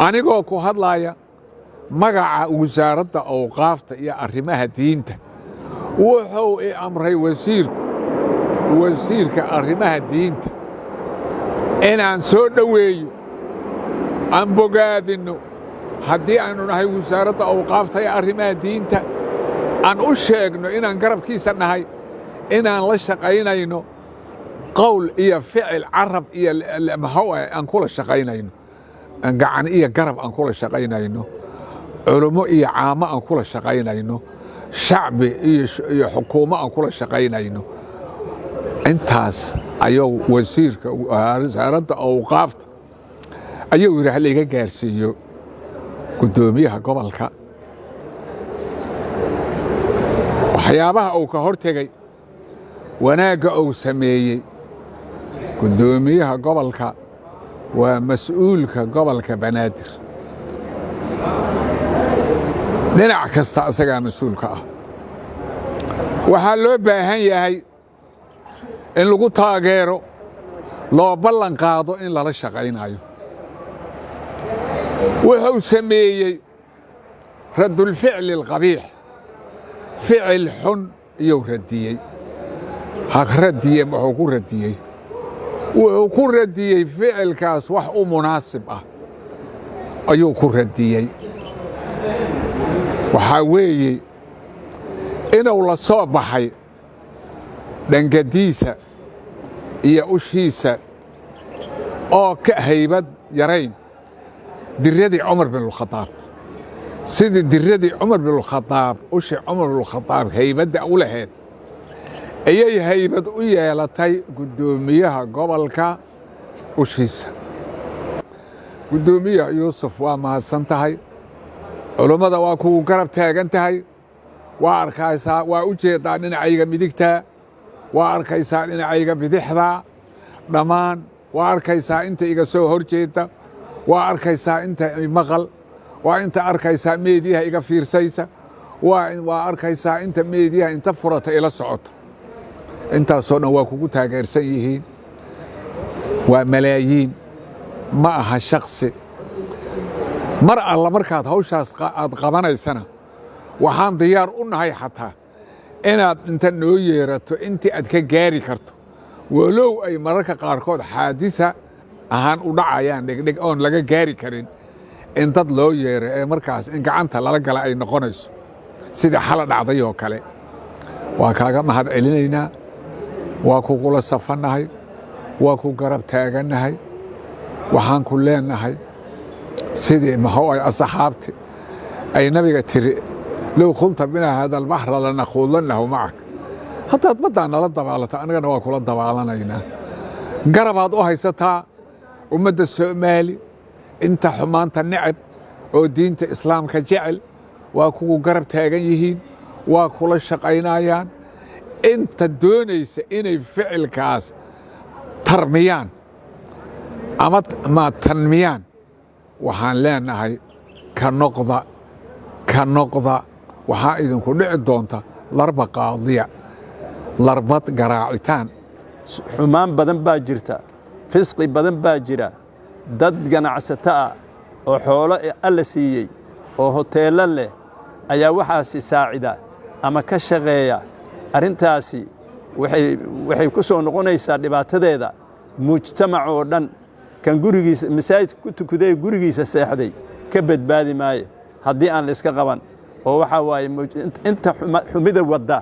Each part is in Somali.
Anigoo ku hadlaaya magaca Wasaaradda Awqaafta iyo Arrimaha Diinta, wuxuu i amray wasiirku, wasiirka arrimaha diinta, inaan soo dhoweeyo, aan bogaadinno haddii aynu nahay Wasaaradda Awqaafta iyo Arrimaha Diinta, aan u sheegno inaan garabkiisa nahay, inaan la shaqaynayno, qowl iyo ficil, carab iyo maxuu ah aan kula shaqaynayno, gacan iyo garab aan kula shaqaynayno, culummo iyo caamo aan kula shaqaynayno, shacbi iyo xukuumo aan kula shaqaynayno. Intaas ayuu wasiirka Wasaaradda Awqaafta ayuu yidhi halaiga gaarsiiyo guddoomiyaha gobolka. Waxyaabaha uu ka hor tegey, wanaagga uu sameeyey guddoomiyaha gobolka, waa mas-uulka gobolka Banaadir, dhinac kasta asagaa mas-uulka ah. Waxaa loo baahan yahay in lagu taageero, loo ballan qaado in lala shaqaynayo. Wuxuu sameeyey raddulficli alqabiix, ficil xun iyuu radiyey. Ha radiye, wuxuu ku radiyey, wuxuu ku radiyey ficilkaas wax u munaasib ah ayuu ku radiyey. Waxaa weeye inuu la soo baxay dhangadiisa iyo ushiisa oo ka haybad yarayn diradii Cumar binulkhadaab. Sidii diradii Cumar binulkhadaab, ushii Cumar binulkhadaab haybadda u lahayd ayay haybad u yeelatay guddoomiyaha gobolka ushiisa. Guddoomiyaha Yuusuf, waa mahadsan tahay. Culummada waa kugu garab taagan tahay. Waa arkaysaa, waa u jeedaa dhinacayga midigtaa, waa arkaysaa dhinacayga bidixdaa, dhammaan waa arkaysaa inta iga soo hor jeedda, waa arkaysaa inta maqal, waa inta arkaysaa meediyaha iga fiirsaysa, waa arkaysaa inta meediyaha inta furata ila socota. Intaasoo dhan waa kugu taageersan yihiin. Waa malaayiin, ma aha shaksi. Mar alla markaad hawshaas aad qabanaysana, waxaan diyaar u nahay xataa inaad inta noo yeerato intii aad ka gaari karto, walow ay mararka qaarkood xaadisa ahaan u dhacayaan dhegdheg oon laga gaari karin in dad loo yeero ee markaas in gacanta lala gala ay noqonayso, sidii xala dhacday oo kale. Waa kaaga mahad celinaynaa, waa kugula safannahay, waa ku garab taagannahay. Waxaan ku leenahay sidii maxuu ay asxaabti ay Nabiga tiri: "Low khulta binaa hada albaxra lanakhuudannahu macak." Haddaad baddaa nala dabaalata, annagana waa kula dabaalanaynaa. Garabaad u haysataa ummadda Soomaali, inta xumaanta necab oo diinta Islaamka jecel waa kugu garab taagan yihiin, waa kula shaqaynayaan. Inta doonaysa inay ficilkaas tarmiyaan ama ma tanmiyaan, waxaan leenahay ka noqda, ka noqda. Waxaa idinku dhici doonta larba qaadiya, larbad garaacitaan. Xumaan badan baa jirta, fisqi badan baa jira. Dad ganacsato ah oo xoolo Alla siiyey oo hoteello leh ayaa waxaasi saacida ama ka shaqeeya. Arrintaasi waxay ku soo noqonaysaa dhibaatadeeda mujtamac oo dhan. Kan gurigiisa masaajidka ku tukaday, gurigiisa seexday, ka badbaadi maayo haddii aan la iska qaban. Oo waxaa waaye inta xumida wadda,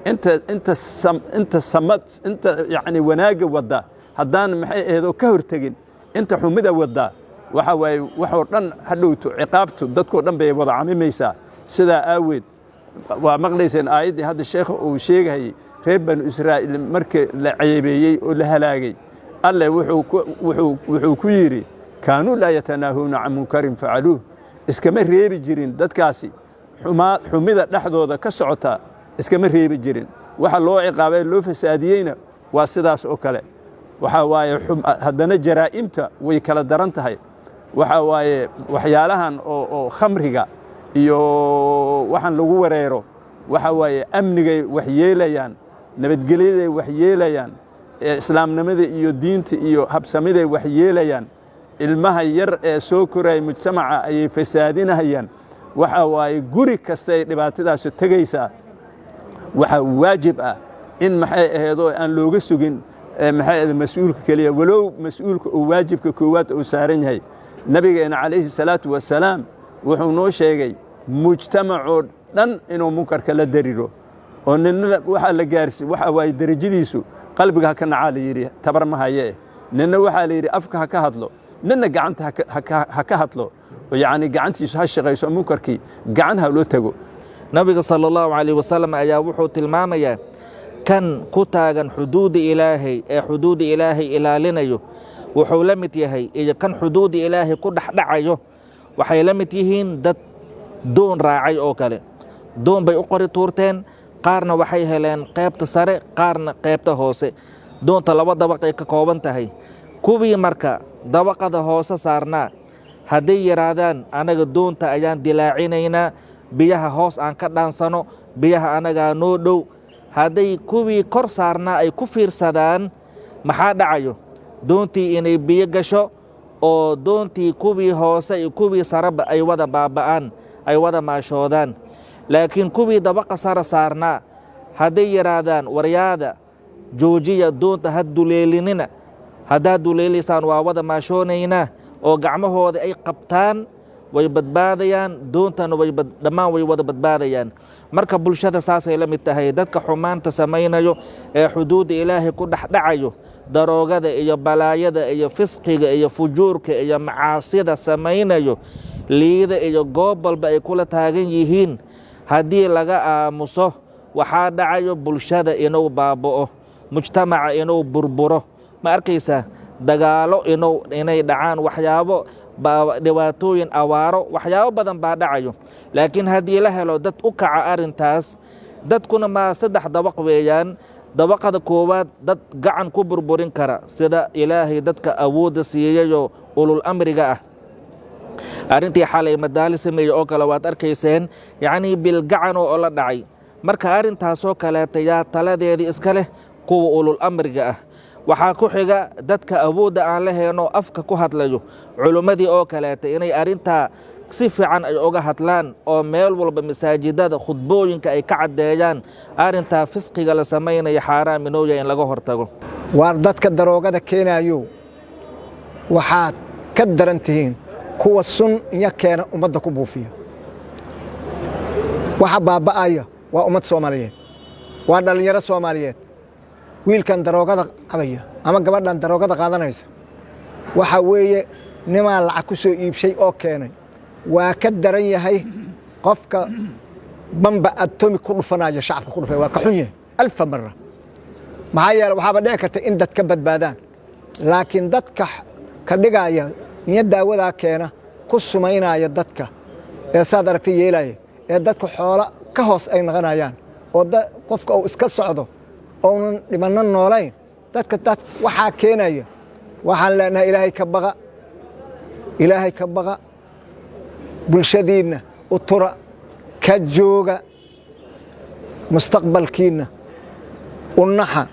inta samad, inta yacni wanaagga wadda, haddaan maxay ahayd oo ka hortegin inta xumida wadda, waxa waaye waxoo dhan hadhowto ciqaabtu dadkoo dhan bay wada camimaysaa. Sidaa aaweed waa maqlayseen aayaddii hadda sheekha uu sheegahayey. Reer Banu Israa'iil markii la ceebeeyey oo la halaagay, Alle wuxuu ku yidhi: "Kaanuu laa yatanaahuuna can munkarin facaluuh." Iskama reebi jirin dadkaasi xumida dhexdooda ka socota, iskama reebi jirin. Waxa loo ciqaabay, loo fasaadiyeyna waa sidaas oo kale. Waxaa waaye haddana jaraa'imta way kala daran tahay. Waxaa waaye waxyaalahan oo khamriga iyo waxaan lagu wareero, waxa waaye amnigay wax yeelayaan, nabadgelyaday wax yeelayaan, islaamnimada iyo diinta iyo habsamiday wax yeelayaan. Ilmaha yar ee soo koraya mujtamaca ayay fasaadinahayaan. Waxa waaye, guri kastay dhibaatadaasu tegaysaa. Waxaa waajib ah in, maxay ahaydoo, aan looga sugin, maxay ahayd, mas-uulka keliya, walow mas-uulka uu waajibka koowaad uu saaran yahay. Nabigeena calayhi salaatu wasalaam wuxuu noo sheegay mujtamacoo dhan inuu munkarka la dariro, oo nina waxaa la gaarsi, waxa waaye, derajadiisu qalbiga ha ka nacaa la yidhi, tabar ma hayee. Ninna waxaa la yidhi afka ha ka hadlo, ninna gacanta ha ka hadlo, yacni gacantiisu ha shaqayso, munkarkii gacan ha loo tago. Nabiga sala Allahu calayh wasalam ayaa wuxuu tilmaamayaa kan ku taagan xuduudda Ilaahay ee xuduudda Ilaahay ilaalinayo wuxuu la mid yahay, iyo kan xuduudda Ilaahay ku dhexdhacayo waxay la mid yihiin dad doon raacay oo kale. Doon bay u qori tuurteen, qaarna waxay heleen qaybta sare, qaarna qaybta hoose. Doonta laba dabaqay ka kooban tahay. Kuwii marka dabaqada hoose saarnaa hadday yidhaahdaan, "Anaga doonta ayaan dilaacinaynaa, biyaha hoos aan ka dhaansano, biyaha anagaa noo dhow," hadday kuwii kor saarnaa ay ku fiirsadaan, maxaa dhacayo? Doontii inay biyo gasho, oo doontii kuwii hoose iyo kuwii sareba ay wada baaba'aan, ay wada maashoodaan. Laakiin kuwii dabaqa sare saarnaa hadday yidhaahdaan, "Waryaada, joojiya doonta, ha duleelinina, haddaad duleelaysaan waa wada maashoonaynaa," oo gacmahooda ay qabtaan, way badbaadayaan, doontana way dhammaan way wada badbaadayaan. Marka bulshada saasay la mid tahay. Dadka xumaanta samaynayo ee xuduudda Ilaahay ku dhexdhacayo, daroogada iyo balaayada iyo fisqiga iyo fujuurka iyo macaasida samaynayo, liida iyo goob walba ay kula taagan yihiin, haddii laga aamuso, waxaa dhacayo bulshada inuu baaba'o, mujtamaca inuu burburo, ma arkaysaa, dagaalo inuu inay dhacaan, waxyaabo dhibaatooyin, awaaro, waxyaabo badan baa dhacayo. Laakiin haddii la helo dad u kaca arrintaas, dadkuna maa saddex dabaq weeyaan. Dabaqada koowaad, dad gacan ku burburin kara, sida Ilaahay dadka awoodda siiyayoo ulul amriga ah. Arrintii xalay Madaali sameeyey oo kale waad arkayseen, yacnii bilgacan oo la dhacay. Marka arrintaasoo kaleeta yaa taladeedii iska leh? Kuwa ulul amriga ah. Waxaa ku xiga dadka awoodda aan la heenoo afka ku hadlayo, culummadii oo kaleeta, inay arrintaa si fiican ay uga hadlaan, oo meel walba masaajidada khudbooyinka ay ka caddeeyaan arrintaa fisqiga la samaynaya xaaraam inooya, in laga hortago. Waar dadka daroogada keenaayo, waxaad ka daran tihiin kuwa sun iyo keena ummadda ku buufiya. Waxa baaba'aya waa ummad Soomaaliyeed, waa dhallinyaro Soomaaliyeed. Wiilkan daroogada qabaya ama gabadhan daroogada qaadanaysa, waxaa weeye nimaa lacag ku soo iibshay oo keenay. Waa ka daran yahay qofka bamba atomic ku dhufanaya, shacabka ku dhufanaya. Waa ka xun yahay alfa mara. Maxaa yeele, waxaaba dhici karta in dad ka badbaadaan, laakiin dadka ka dhigaya niyo daawadaa keena ku sumaynaya dadka ee saad aragtay yeelaya, ee dadku xoolo ka hoos ay naqanayaan, oo qofka uu iska socdo ounan dhimanno noolayn, dadka dad waxaa keenaya, waxaan leenahay, Ilaahay ka baqa, Ilaahay ka baqa, bulshadiinna u tura, ka jooga, mustaqbalkiinna u naxa.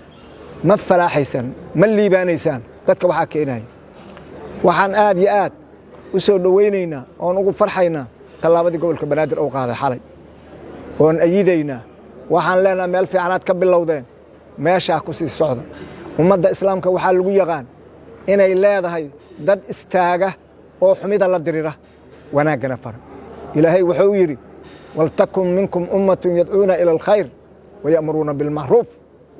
Ma falaaxaysaan, ma liibaanaysaan dadka waxaa keenaya. Waxaan aad iyo aad u soo dhowaynaynaa oon ugu farxaynaa tallaabadii gobolka Banaadir uu qaaday xalay, oon ayidaynaa. Waxaan leenahay, meel fiicanaad ka bilowdeen, meeshaa ku sii socda. Ummadda Islaamka waxaa lagu yaqaan inay leedahay dad istaaga oo xumida la dirira, wanaaggana fara. Ilaahay wuxuu yidhi, waltakun minkum ummatun yadcuuna ila alkhayr waya'muruuna bilmacruuf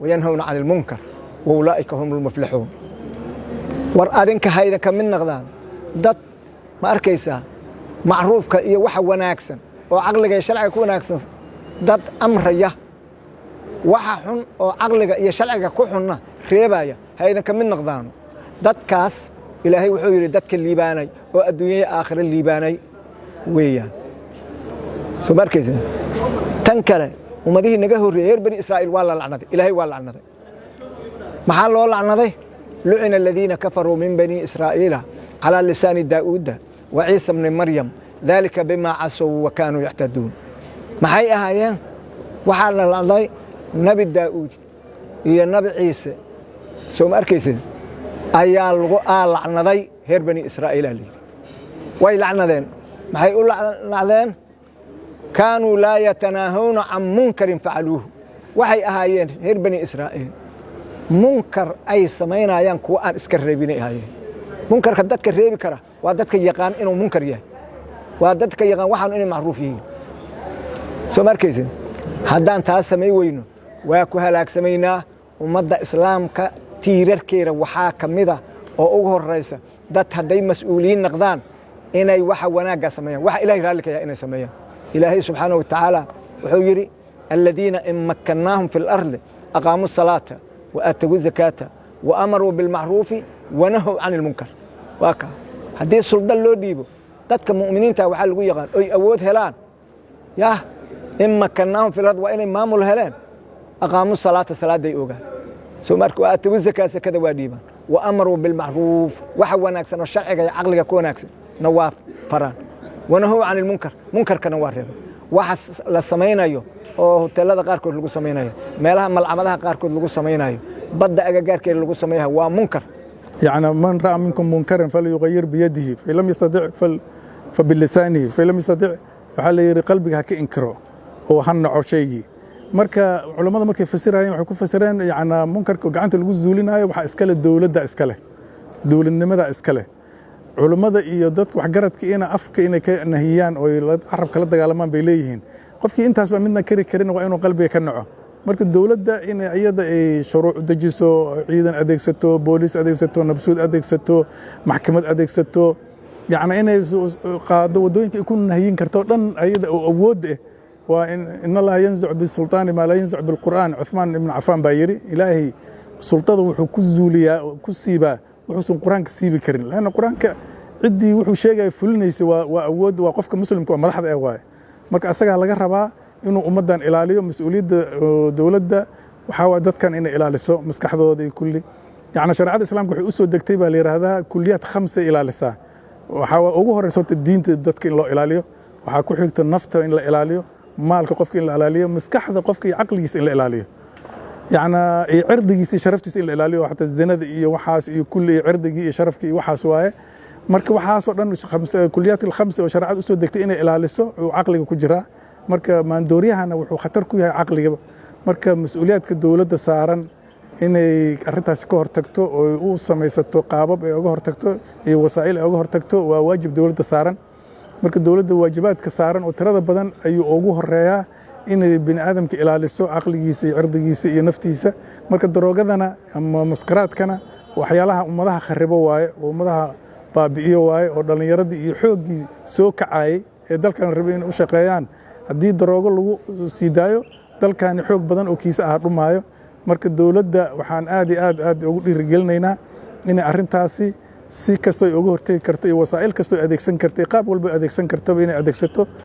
wayanhawna cani ilmunkar wa ulaa'ika hum almuflixuun. War adinka hayda ka mid naqdaan dad, ma arkaysaa, macruufka iyo waxa wanaagsan oo caqliga iyo sharciga ku wanaagsan dad amraya, waxa xun oo caqliga iyo sharciga ku xunna reebaya, haydan ka mid noqdaano dadkaas. Ilaahay wuxuu yidhi, dadka liibaanay oo adduunyaya aakhiro liibaanay weeyaan. Soo ma arkaysa? Tan kale, ummadihii naga horreeyey, reer Bani Israa'iil, waa la lacnaday. Ilaahay waa lacnaday. Maxaa loo lacnaday? Lucina aladiina kafaruu min bani Israa'iila calaa lisaani Daa'uuda wa Ciisa bni Maryam, dalika bimaa casow wa kaanuu yaxtaduun. Maxay ahaayeen? Waxaa la lacnaday Nebi Daa'uud iyo Nabi Ciise. Soo ma arkaysid? Ayaa lagu lacnaday reer Bani Israa'iila layidhi. Way lacnadeen. Maxay u lacnadeen? Kaanuu laa yatanaahuuna can munkarin facaluuhu. Waxay ahaayeen reer Bani Israa'iil munkar ay samaynayaan kuwa aan iska reebinay ahaayeen. Munkarka dadka reebi kara waa dadka yaqaan inuu munkar yahay, waa dadka yaqaan waxaanu inay macruuf yihiin. Soo ma arkaysin? Haddaan taas samay weyno, waa ku halaagsamaynaa. Ummadda Islaamka tiirarkeeda waxaa ka mida oo ugu horraysa, dad hadday mas-uuliyiin noqdaan, inay waxa wanaagga sameeyaan, waxa Ilahay raalli ka yahay inay sameeyaan. Ilaahay subxaanahu wa tacaala wuxuu yidhi: "Aladiina in makkannaahum fi اlardi aqaamuu الsalaata wa aatagu zakaata wa amaruu bilmacruufi wanahow can ilmunkar." Waa kaa. Haddii sulda loo dhiibo dadka mu'miniinta, waxaa lagu yaqaan oy awood helaan, yah, in makkannaahum fi lard, waa inay maamul heleen, aqaamuu salaata, salaaday ogaan. So marka wa aatagu zakaa, sakada waa dhiibaan, wa amaruu bilmacruuf, waxa wanaagsan oo sharciga iyo caqliga ku wanaagsan na waa faraan, wanahow can ilmunkar, munkarkana waa reebaan. Waxa la samaynayo oo hoteelada qaarkood lagu samaynayo, meelaha malcamadaha qaarkood lagu samaynayo, badda agagaarkeeda lagu samaynayo, waa munkar. يعني من رأى منكم منكرا فليغير بيده، فإن لم يستطع فبلسانه، فإن لم يستطع، waxaa la yidhi, qalbiga ha ka inkiro oo ha naco shaygii. Marka culammada markay fasirayeen, waxay ku fasireen, yani, munkarka gacanta lagu zuulinayo waxaa iskale dowladda, iskale dowladnimada iskale. Culummada iyo dadka waxgaradka ina afka inay ka nahiyaan oo carabka la dagaalamaan bay leeyihiin. Qofkii intaasba midna kari karin, waa inuu qalbiga ka naco. Marka dowladda in iyada ay shuruuc dejiso, ciidan adeegsato, booliis adeegsato, nabsuud adeegsato, maxkamad adeegsato, yacni inay qaado waddooyinka ay ku nahyin karto dhan ayada oo awood ah. Waa in allaha yanzicu bisultaani maa laa yanzicu bilqur'aan. Cuthmaan ibn Cafaan baa yidhi: Ilaahay sultada wuxuu ku zuuliyaa, ku siibaa wuxuusan Qur-aanka siibi karin, lanna Qur-aanka ciddii wuxuu sheegaya fulinaysa waa awood, waa qofka Muslimka oo madaxda eh waaye. Marka asagaa laga rabaa inuu ummaddan ilaaliyo. Mas-uuliyadda dowladda waxaa waa dadkan inay ilaaliso maskaxdooda iyo kulli. Yacni shareecada Islaamka waxay u soo degtay, baa la yidhaahdaa, kuliyaad khamsa ilaalisaa. Waxaa ugu horeysa horta diinta dadka in loo ilaaliyo, waxaa ku xigta nafta in la ilaaliyo, maalka qofka in la ilaaliyo, maskaxda qofka iyo caqligiisa in la ilaaliyo, yacni iyo cirdigiisa iyo sharaftiisa in la ilaaliyo, xataa zinada iyo waxaas iyo kulli, iyo cirdigii iyo sharafkii iyo waxaas waaye. Marka waxaasoo dhan, kuliyaat alkhamsa oo shareecada usoo degtay inay ilaaliso, uu caqliga ku jiraa. Marka maandooryahana wuxuu khatar ku yahay caqligaba. Marka mas-uuliyaadka dowladda saaran inay arrintaasi ka hortagto oo u samaysato qaabab ay uga hortagto iyo wasaa'il ay uga hortagto, waa waajib dowladda saaran. Marka dowladda waajibaadka saaran oo tirada badan ayuu ugu horeeyaa inay bini aadamka ilaaliso caqligiisa iyo cirdigiisa iyo naftiisa. Marka daroogadana ama muskaraadkana waxyaalaha ummadaha kharibo waaye, oo ummadaha baabi'iyo waaye, oo dhallinyaradii iyo xooggii soo kacayey ee dalkan rabay inay u shaqeeyaan, haddii daroogo lagu sii daayo, dalkani xoog badan oo kiisa ah dhumaayo. Marka dowladda waxaan aad iyo aad aad ugu dhiirigelinaynaa inay arrintaasi si kastoo ay uga hortegi karto iyo wasaa'il kastoo adeegsan karta iyo qaab walba adeegsan kartaba inay adeegsato.